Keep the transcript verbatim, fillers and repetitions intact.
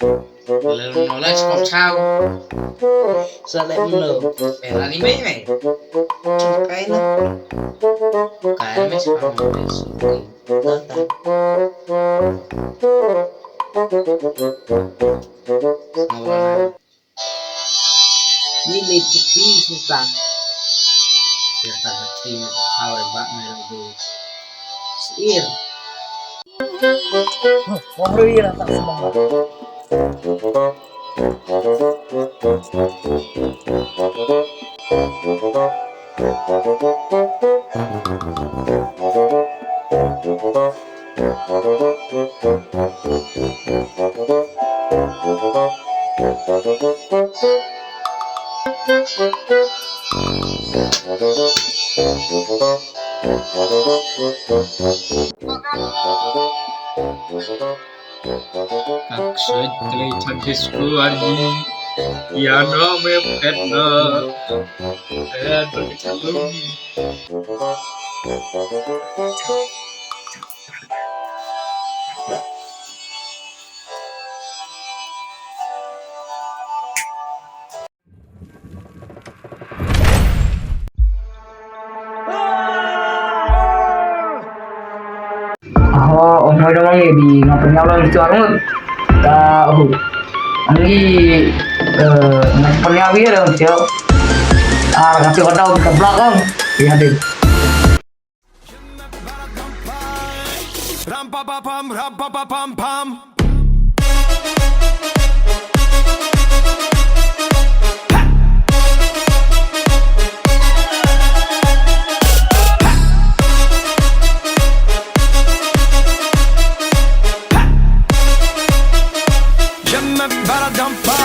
Lem no la chkom chau. Sa lem no. Eh, la ni mei mei. Kai na. Kai mei chkom mei su. Ta ta. Ni le chipi sita. Sita na tri na kau re bak me ru. Sir. Wah ru ira tak semang. Ak soi tlei chan disco arji. Ya no me pet no. Eh, to ni chan lo ni. Ho, ong hoi dong ngi di ngam pynïaw lang tu arngut. Ta hu. Ngi eh ngam pynïaw wi dong tio. Ar ka tio ka dau ka blak ong. Wi hadin. Ram pa pa pam, ram pa pa pam pam. Jam me bara dam pa.